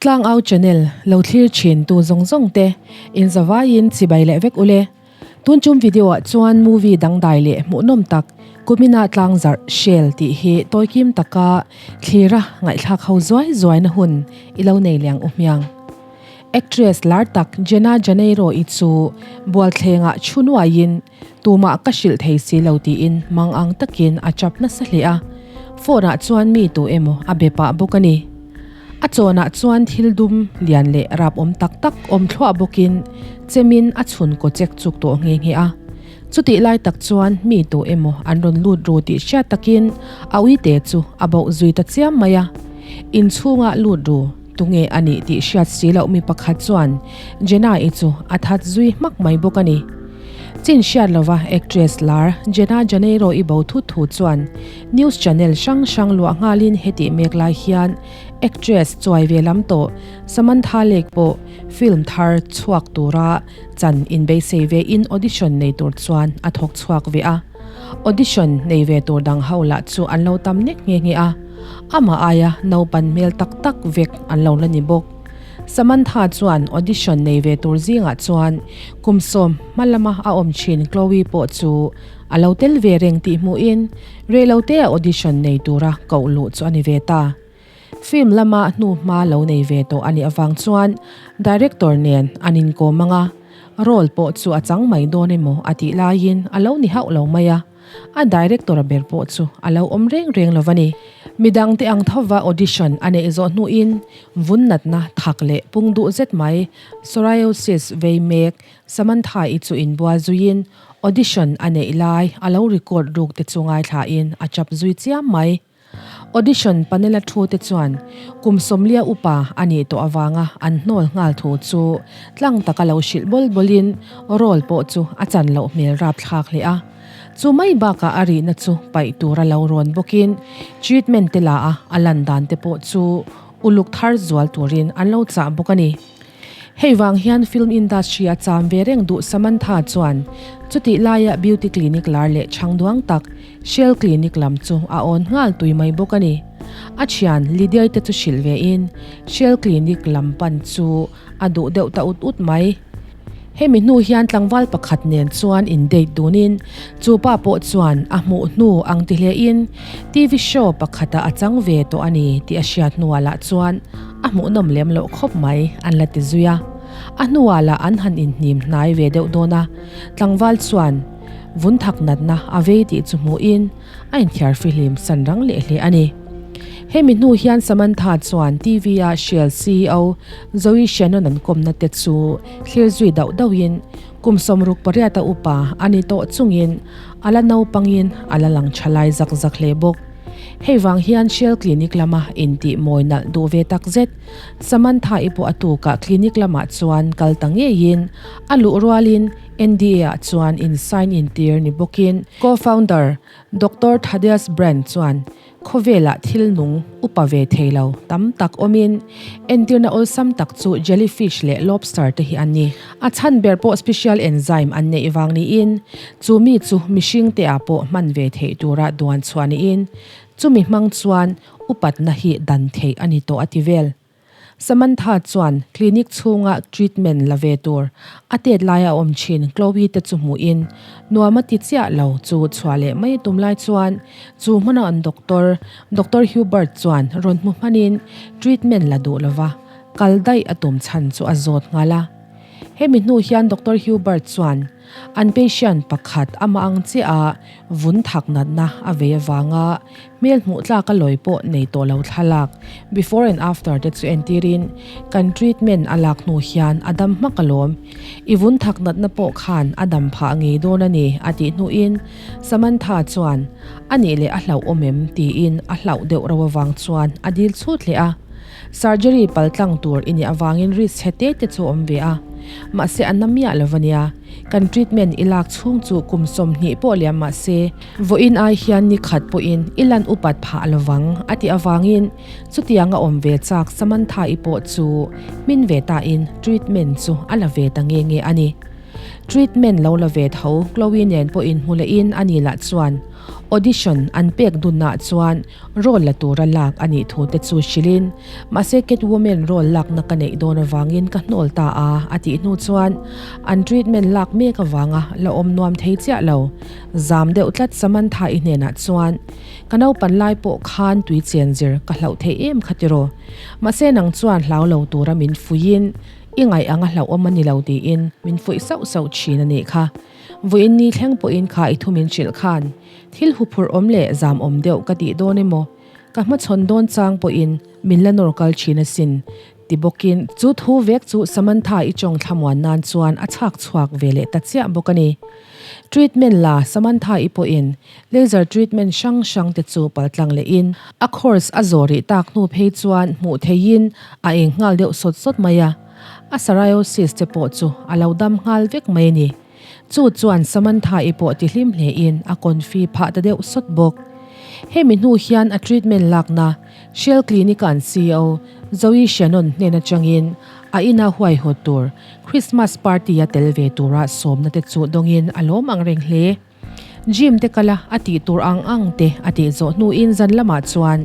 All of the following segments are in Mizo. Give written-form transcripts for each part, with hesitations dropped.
Tlangau channel lo thlir thin tu zawng zawng te in zavaiin chibai leh vek ule. Tun chum video ah chuan movie dangdai leh hmuhnawm tak kumina tlangzarh shel tih hi tawikim taka thlira ngaihthlak ho zuai zuaina hun i lo nei liang u hmiang. Actress lar tak Jenna Janeiro i chu bualthlengah thu nuaiin tumah ka hrilh thei si lo tiin mang ang takin a chap nasa hle a, phone ah chuan mi tu emaw a be pah bawk a ni. A chawnah chuan thil dum lian leh rap awm tak tak awm thluah bawkin chemin a chhun kaw chek chuk tawh nghe nghe a. Chutih lai tak chuan mi tu emaw an rawn lut ru tih hriat takin a uite chu a bauh zui ta chiam mai a. Inchhungah lut ru. Tunge a nih tih hriat si loh mi pakhat chuan Jenna-i chu a that zui hmak mai bawk a ni. Chin hriat lova actress lar Jenna Janeiro-i bo thut thu chuan news channel hrang hrang luah nghalin hetih mek lai hian actress chuai ve lam tawh Samantha Lake pawh film thar chhuak tura chan inbeisei ve in audition nei tur chuan a thawk chhuak ve a. Audition nei ve tur dang ho lah chu an lo tam nek nghe nghe a, amah aia naupan hmel tak tak vek an lo la ni bawk. Samantha chuan audition nei ve tur zingah chuan kum 10 hma lama a awm thin Chloe pawh chu a lo tel ve reng tih hmuhin reilote a audition nei tura koh luh chu a ni ve ta. Film lama hnuhma lo nei ve tawh a nih avang chuan director nen an inkawm ang a, role pawh chu a chang mai dawn emaw a tih laiin a lo ni hauh lo mai a, a director a ber pawh chu a lo awm reng reng lo va ni. Midang te ang thova audition a neih zawh hnuin vun natna thak leh pung duh zet mai psoriasis vei mek Samantha-i chu inbual zuiin audition a neih lai a lo record ruk te chu ngaithlain a chap zui chiam mai. Audition panel-a thute chuan kum 40 upa a nih tawh avanga an hnawl nghal thu chu tlang taka lo hrilh bawl bawlin role pawh chu a chan loh hmel rapthlak hle a. Chu mai bakah a rihna chu paih tura lo rawn bawkin treatment te la a a lan dan te pawh chu uluk thar zual turin an lo chah bawk a ni. Hei vang hian film industry a cham ve reng duh Samantha chuan chutih laia beauty clinic lar leh chhang duang tak Shell Clinic lam chu a awn nghal tui mai bawk a ni. A thian Lydia te chu hrilh ve in Shell Clinic lam pan chu a duh deuh ta ut ut mai. Hemi hnu hian tlangval pakhat nen chuan in date dunin chu pa pawh chuan a hmuh hnu ang ti hle in TV show pakhatah a chang ve tawh a ni tih a hriat hnuah lah chuan a hmuhnawm lem loh khawp mai an la ti zui a. A hnuah lah an han inhnim hnai ve deuh dawn a, tlangval chuan vun thak natna a vei tih chu hmuhin a inthiar fihlim san rang leh hle a ni. Hemi hnu hian Samantha chuan TV-a Shell ceo Zoe Shannon an kawmna te chu thlir zui dauh dauhin kum 68 a upa a ni tawh chungin a la naupangin a la lang tha lai zak zak hle bawk. Hei vang hian Shell Clinic lama intih mawi nalh duh ve tak zet Samantha-i pawh a tukah clinic lamah chuan kal ta ngeiin a luh rualin NDA-ah chuan in sign in tir ni bawkin co-founder Doctor Thaddeus Brand chuan khawvelah thil nung upa ve thei lo tam tak awmin entirna awlsam tak chu jellyfish leh lobster te hi an ni. A chhan ber pawh special enzyme an neih vang niin chu mi chu mihring te ah pawh hman ve theih tura duan chhuah niin chumi hmang chuan upatna hi dan theih a ni tawh a ti vel. Samantha chuan clinic chhunga treatment la ve tur a tet laia awm thin Chloe te chu hmuhin nuam a ti chiah lo chu chhuah leh mai tum lai chuan chu hmuna an doctor, Doctor Hubert chuan rawn hmu hmanin treatment la duh lova kal daih a tum chhan chu a zawt nghal a. Hemi hnu hian Doctor Hubert chuan An patient pakhat amah ang chiah a vun thak natna a vei avanga hmel hmuh tlak a lawi pawh nei tawh lo thlalak before and after te chu entirin kan treatment a lak hnu hian a dam hmak alawm. I vun thak natna pawh khan a dam phah ngei dawn a ni a tih hnuin Samantha chuan a nih leh a hlauh awm em tiin a hlauh deuh ro avang chuan a dil chhut leh a. Surgery paltlang tur i nih avangin risk chhe te te chu awm ve a, mahse a na miah lo ania. Kan treatment i lak chhung chu kum 20 pawh liam mahse vawiin ai hian ni khat pawhin i lan upat phah lovang a tih avangin chutiang a awm ve chak Samantha-i pawh chu hmin ve tain treatment chu a la ve ta nge nge a ni. Treatment lo la ve tho Chloe nen pawhin hmu lehin ani lah chuan. Audition an pek dunnaah chuan role la tura lak a nih thu te chu hrilhin, mahse Catwoman role lakna ka neih dawn avangin ka hnawl ta a, a tih hnu chuan an treatment lak mek avanga la awm nuam thei chiah lo. Zam deuh tlat Samantha-i hnenah chuan, Ka naupan lai pawh khan tui chen zir ka hlauh theih em kha tiraw? Mahse nang chuan hlau lo tura min fuihin i ngaih anga hlauhawm a ni lo tiin min fuih sauh sauh thin a nih kha. Vawiin ni thleng pawhin kha i thu min hrilh khan thil huphurh awm leh zam awm deuh ka tih dawn emaw ka hmachhawn dawn chang pawhin min la nawr kal thin asin ti bawkin chu thu vek chu Samantha i tawng thlamuan nan chuan a chhak chhuak ve leh ta chiah bawk a ni. Treatment la Samantha i pawhin laser treatment hrang hrang te chu paltlang lehin a course a zawh rih tak hnu phei chuan hmuh theihin a eng nghal deuh sawt sawt mai a. A psoriasis te pawh chu a lo dam nghal vek mai a ni. Chu chuan Samantha-i pawh ti hlim hlein a confi phah ta deuh sawt bawk. Hemi hnu hian a treatment lakna Shell Clinic-a an ceo Zoe Shannon hnen atangin a ina huaihawt tur Christmas party-a tel ve tura sawmna te chu dawngin a lawm ang reng hle. Gym te kal a, a tih tur ang ang te a tih zawh hnuin zan lamah chuan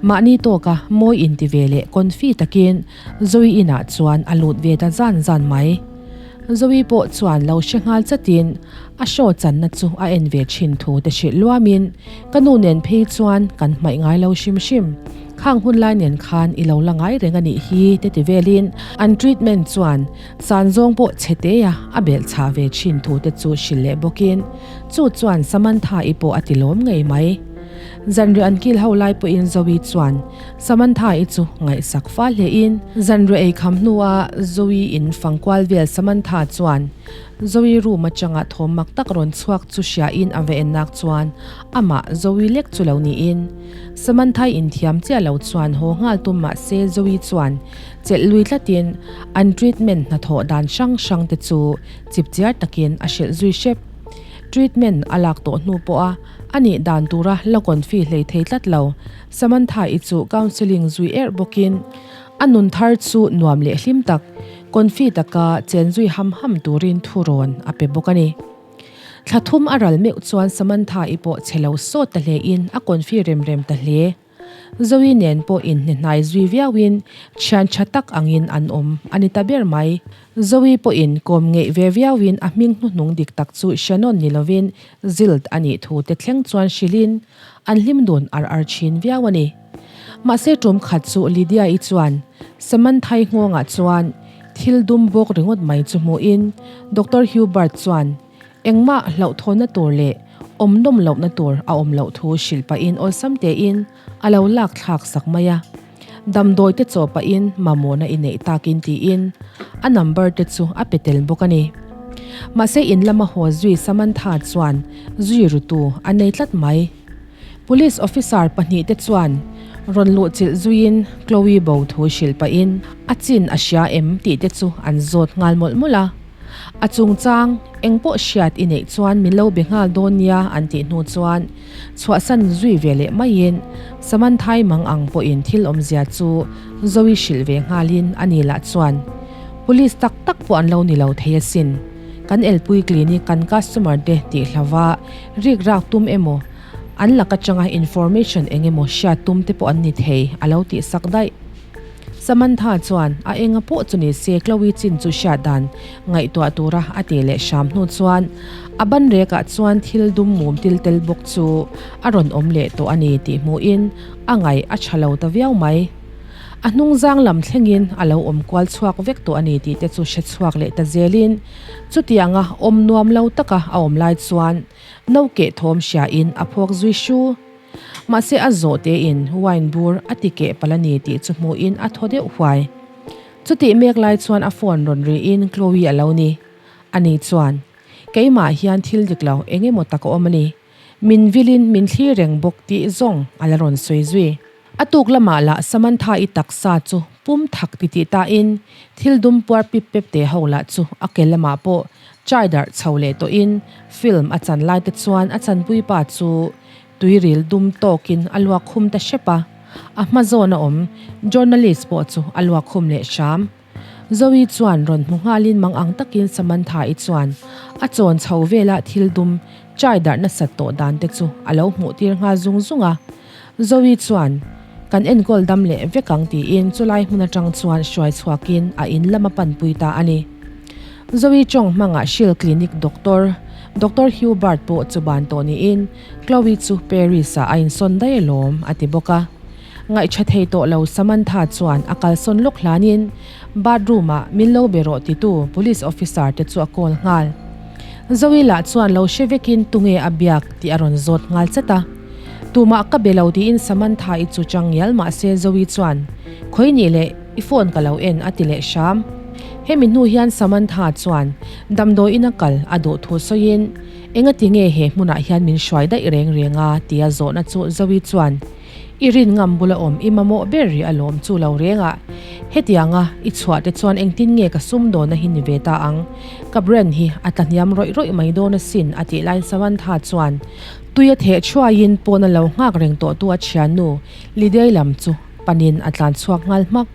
mahni tawka mawi inti ve leh confi takin Zoe inah chuan a lut ve ta zan zan mai. Zoe pawh chuan lo hre nghal chatin a show channa chu a en ve thin thu te hrilh luamin ka nu nen phei chuan kan hmaih ngai lo hrim hrim. Khang hun lai nen khan i lo la ngai reng a nih hi te ti velin an treatment chuan San zawng pawh chhe te a, a belh chhah ve thin thu te chu hrilh leh bawkin chu chuan Samantha-i pawh a ti lawm ngei mai. Zanriah an kil ho lai pawhin Zoe chuan Samantha-i chu ngaihsak fa hlein zanriah ei kham hnua Zoe in fangkual vel Samantha chuan Zoe room atanga thawm mak tak rawn chhuak chu hriain a va en nak chuan amah Zoe lek chu lo niin Samantha-i inthiam chiah lo chuan haw nghal tum mahse Zoe chuan Chelh lui tlatin an treatment hnathawh dan hrang hrang te chu chipchiar takin a hrilh zui hrep. Treatment a lak tawh hnu pawha a nih dan tura la confi hlei thei tlat lo. Samantha-i chu counselling zui erh bawkin a nun thar chu nuam leh hlim tak, confi taka chen zui ham ham turin thurawn a pe bawk a ni. Thla thum a ral meuh chuan Samantha-i pawh che lo sawt ta hlein a confi rem rem ta hle. Zoe nen pawh inhnehnai zui viauin thian tha tak angin an awm a ni ta ber mai. Zoe pawhin kawm ngeih ve viauin a hming hnuhnung dik tak chu Shannon ni lovin Zild a nih thu te thleng chuan hrilhin an hlim dun ar ar thin viau a ni. Mahse tum khat chu Lydia-i chuan Samantha-i nghawngah chuan thil dum bawk ringawt mai chu hmuhin Doctor Hubert chuan Engmah hlauhthawnna tur leh awm nawm lohna tur a awm loh thu hrilh pahin awlsam tein a lo lak thlak sak mai a. Damdawi te chaw pahin mamawhna i neih takin tiin a number te chu a pe tel bawk a ni. Mahse in lama haw zui Samantha chuan zui rutu a nei tlat mai. Police officer pahnihte chuan rawn luhchilh zuiin Chloe bo thu hrilh pahin a chin a hria em tih te chu an zawt nghal mawlh mawlh a. A chungchang eng pawh hriat i neih chuan min lo be nghal dawn nia an tih hnu chuan chhuahsan zui ve leh maiin Samanthai mang ang pawhin thil awmzia chu Zoe hrilh ve nghalin a ni lah chuan Police tak tak pawh an lo ni lo thei asin. Kan elpui clinic kan customer te tih hlauva rik rak tum emaw an lak atanga information eng emaw hriat tum te pawh an ni thei a lo tih sak daih. Samantha chuan a enga pawh chu ni se Chloe chin chu hriat dan ngaihtuah tura a tih leh hram hnu chuan a ban rekah chuan thil dum mum til tel bawk chu a rawn awm leh tawh a ni tih hmuhin a ngaih a tha lo ta viau mai. A hnungzang lam thlengin a lo awm kual chhuak vek tawh a ni tih te chu hre chhuak leh ta zelin chutianga awm nuam lo taka a awm lai chuan no keh thawm hriain a phawk zui hru. Mahse a zawh tein wine bur a ti keh palh a ni tih chu hmuhin a thaw deuh huai. Chutih mek lai chuan a phone rawn rihin Chloe a lo ni. Ani chuan, Keimah hian thil dik lo eng emaw tak a awm a ni. Min vilin min thlir reng bawk tih zawng a la rawn sawi zui. A tuk lamah lah Samantha-i taksa chu pum thak ti tih tain thil dum puar pip pep te ho lah chu a ke lamah pawh chai darh chho leh tawhin film a chan lai te chuan a chanpui pa chu Tuiril dum tawkin a luak khum ta hrep a, a hma zawn a awm journalist pawh chu a luak khum leh hram. Zoe chuan rawn hmu nghalin mang ang takin Samantha-i chuan a chawn chho vela thil dum. Chai darh nasat tawh dan te chu a lo hmuh tir nghal zung zung a. Zoe chuan, Kan enkawl dam leh vek ang tiin chulai hmun atang chuan hruai chhuakin a in lam a panpui ta a ni. Zoe tawng hmangah Shield Clinic doctor, Doctor Hubert pawh chu ban tawh niin Chloe chu Paris-ah a insawn daih alawm a ti bawk a. Ngaihṭha thei tawh lo Samantha chuan a kalsawn lawk hlanin bathroom-ah min lo be rawh titu police officer te chu a call nghal. Zoe lah chuan lo hre vekin tunge a biak tih a rawn zawt nghal chat a. Tumah ka be lo tiin Samantha-i chu chang ngial mah se Zoe chuan Khawi nih leh i phone ka lo en a ti leh hram. Hemi hnu hian Samantha chuan damdawiin a kal a duh thu sawiin Engati nge he hmunah hian min hruai daih reng reng a tia zawhna chu Zoe chuan I rin ngam bula awm i mamawh ber rih alawm chu lo reng a, hetianga i chhuah te chuan engtin nge ka sum dawn a hi ni ve ta ang, ka brand hi a tla hniam rawih rawih mai dawn asin a tih laiin Samantha chuan tui a theh thuaiin pawn a lo nghak reng tawh tu a thiannu Lidei lam chu panin a tlan chhuak nghal hmak.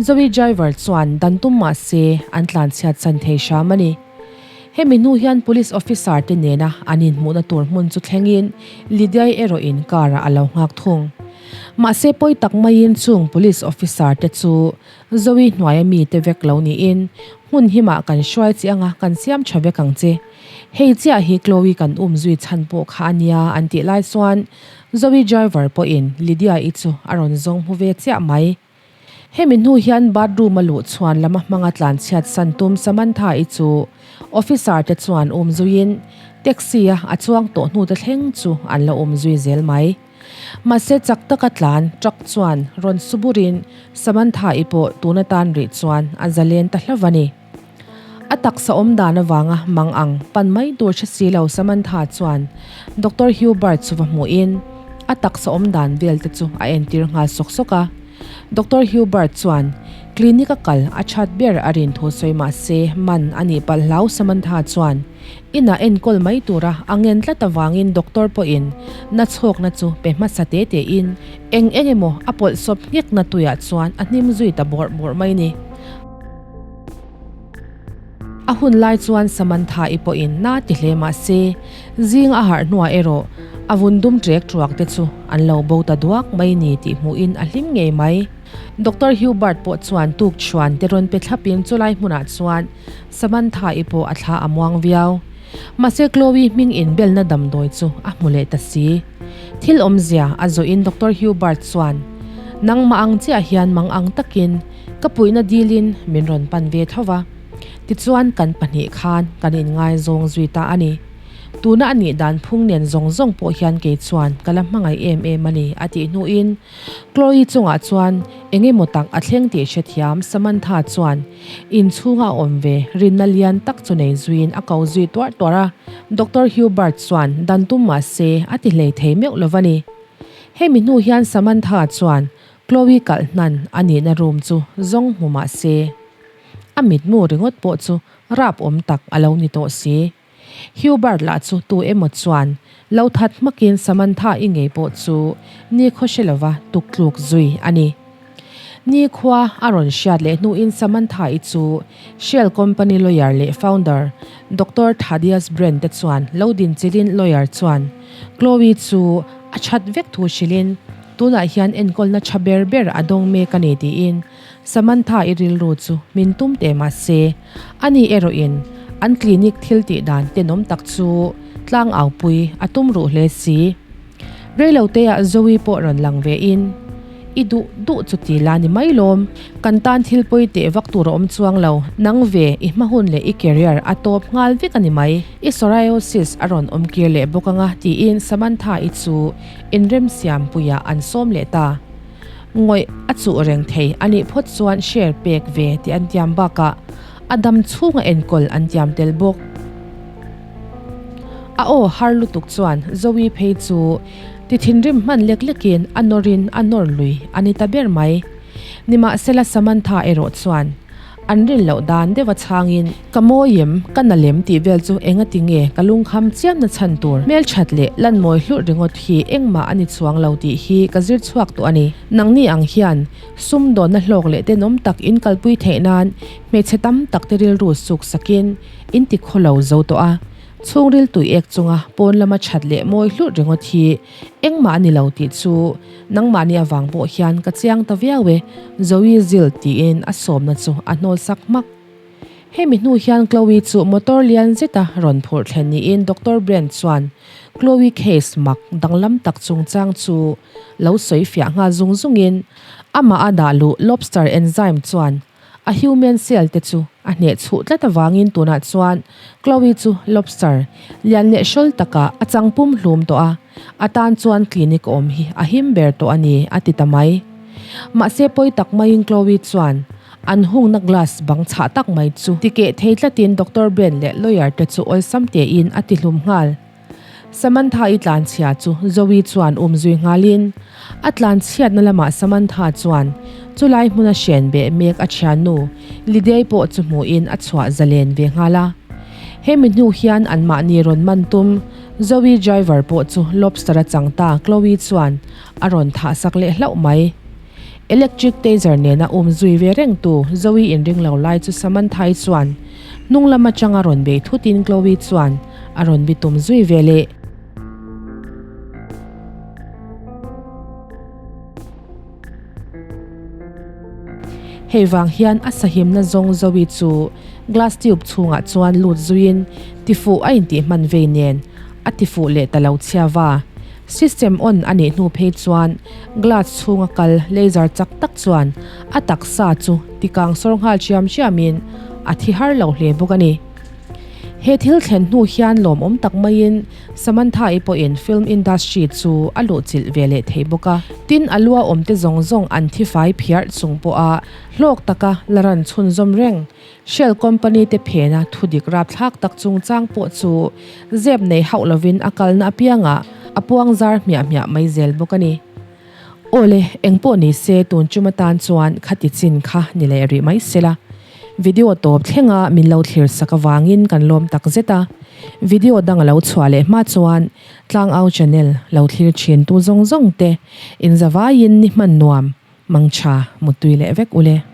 Zoe driver chuan dan tum mah se an tlan chhiat chan thei hram a ni. Hemi hnu hian Police Officer te nena an inhmuhna tur hmun chu thlengin Lydia-i erawhin car-ah a lo nghak thung. Mahse pawi tak maiin chung Police Officer te chu Zoe hnuaia mite vek lo niin hmun himah kan hruai chi anga kan siam tha vek ang che. Hei chiah hi Chloe kan um zui chhan pawh kha a nia an tih lai chuan Zoe driver pawhin Lydia-i chu a rawn zawng hmu ve chiah mai. Hemi hnu hian bathroom a luh chhuan lama hmanga tlanchhiat san tum Samantha-i chu officer te chuan um zuiin taxi a a chuang tawh hnu te thleng chu an la um zui zel mai. Mahse chak taka tlan truck chuan rawn su burin Samantha-i pawh tun atan rih chuan a zalen ta hlauh a ni. A taksa awm dan avanga mang ang pan mai tur hre si lo Samantha chuan Doctor Hubert chu va hmuhin a taksa awm dan vel te chu a entir nghal sawk sawk a. Doctor Hubert chuan clinic a kal a that ber a rin thu sawi mah se man a nih palh hlau Samantha chuan inah enkawl mai tura a ngen tlat avangin doctor pawhin na chhawkna chu pe hmasa te tein eng eng emaw a pawlh sawp nghekna tuiah chuan a hnim zui ta bawrh bawrh mai ni. A hun lai chuan Samantha-i pawhin na ti hle mah se, zing a harh hnuah erawh a vun dum ṭek ṭuak te chu an lo bo ta duak mai ni tih hmuhin a hlim ngei mai. Doctor Hubert pawh chuan tuk chhuan te rawn pe thlapin chulai hmunah chuan Samantha-i pawh a thla a muang viau. Mahse Chloe hming inbelna damdawi chu a hmu leh ta si. Thil awmzia a zawhin Doctor Hubert chuan, Nangmah ang chiah hian mang ang takin Ka puihna dilin min rawn pan ve tho va, tichuan kan pahnih khan kan inngaizawng zui ta a ni. Tuna a nih dan phung nen zawng zawng pawh hian kei chuan ka la hmangaih em em a ni a tih hnuin Chloe chungah chuan eng emaw tak a thleng tih hrethiam Samantha chuan inchhunga a awm ve rinna lian tak chu nei zuiin a ko zui tuarh tuarh a, Doctor Hubert chuan dan tum mah se a ti hlei thei meuh lo va ni. Hemi hnu hian Samantha chuan Chloe kalh hnan a nihna room chu zawng hmu mah se, a mitmu ringawt pawh chu rap awm tak a lo ni tawh si. Hubert lah chu tu emaw chuan lo that hmakin Samantha-i ngei pawh chu nikhaw hre lova tuk tluk zui a ni. Nikhua a rawn hriat leh hnuin Samantha-i chu Shell company lawyer leh founder Doctor Thaddeus Brand te chuan lo din chilhin lawyer chuan Chloe chu a that vek thu hrilhin Tunah hian enkawlna tha ber ber a dawng mek a ni tiin Samantha-i rilru chu min tum teh mah se, ani erawhin an clinic thil tih dan tenawm tak chu tlang aupui a tum ruh hle si. Reiloteah Zoe pawh rawn lang vein, I duh duh chu ti la ni mai lawm, kan tan thil pawi teh vak tur a awm chuang lo, nang ve i hma hun leh i career a tawp nghal vek a ni mai, i psoriasis a rawn awm kir leh bawk anga tiin Samantha-i chu Inremsiampuiah an sawm leh ta. Ngawih a chuh reng thei a nih phawt chuan share pek ve tih an tiam bakah a dam chhunga enkawl an tiam tel bawk. A aw har lutuk chuan Zoe phei chu ti thinrim hman lek lekin a nawrin a nawr lui a ni ta ber mai. Nimahsela Samantha erawh chuan An rin loh dan deuh a chhangin, Ka mawi em, ka na lem tih vel chu engati nge ka lungkham chiamna chhan tur hmelthat leh lanmawi hlurh ringawt hi engmah a ni chuang lo tih hi ka zir chhuak tawh a ni. Nangni ang hian sumdawnna hlawk leh tenawm tak in kalpui theih nan hmeichhe tam tak te rilru suk sakin in ti khaw lo zo tawh a. Chhungril tui ek chunga pawn lama that leh mawi hlut ringawt hi engmah a ni lo tih chu nangmahni avang pawh hian ka chiang ta viau e, Zoe Zil tiin a sawmna chu a hnawl sak hmak. Hemi hnu hian Chloe chu motor lian zeta rawn phurh thlen niin Doctor Brand chuan Chloe case mak danglam tak chungchang chu lo sawi fiah nghal zung zungin amah a dah luh lobster enzyme chuan A human cell te chu a hneh chhuh tlat avangin tunah chuan Chloe chu lobster lian leh hrawl takah a chang pum hlum tawh a, a tan chuan clinic awm hi a him ber tawh a ni a ti ta mai. Mahse pawi tak maiin Chloe chuan an hungna glass bang chhah tak mai chu tikeh thei tlatin Doctor Ben leh lawyer te chu awlsam tein a ti hlum nghal. Samantha-i tlanchhia chu Zoe chuan um zui nghalin, a tlanchhiatna lamah Samantha chuan chulai hmuna hren beh mek a thiannu Lidei pawh chu hmuhin a chhuah zalen ve nghal a. Hemi hnu hian anmahni rawn man tum Zoe driver pawh chu lobster a chang ta Chloe chuan a rawn thah sak leh hlauh mai. Electric taser nena um zui ve reng tu Zoe inring lo lai chu Samantha-i chuan hnung lam atanga rawn bei thutin Chloe chuan a rawn bi tum zui ve leh. Hei vang hian a sahimna zawng Zoe chu glass tube chhungah chuan lut zuiin tifuh a intih hman vei nen a tifuh leh ta lo chhia va. System on a nih hnu phei chuan glass chhunga kal laser chak tak chuan a taksa chu tikang sawr nghal chiam chiamin a thi har lo hle bawk a ni. He thil thlen hnu hian lawmawm tak maiin Samantha-i pawhin film industry chu a luhchilh ve leh thei bawk a. Tin, a lua awmte zawng zawng an thi fai phiarh chung pawha hlawk taka la ran chhunzawm reng Shell company te phena thudik rapthlak tak chungchang pawh chu zep nei hauh lovin a kalna apiangah a puang zar hmiah hmiah mai zel bawk a ni. Awle, engpawh ni se tun chum atan chuan khati chin kha ni leh rih mai sela. Video tawp thlenga min lo thlir sak avangin kan lawm tak zet a. Video dang a lo chhuah leh hma chuan Tlangau channel lo thlir thin tu zawng zawng te inzavaiin ni hman nuam mangtha muttui leh vek ule.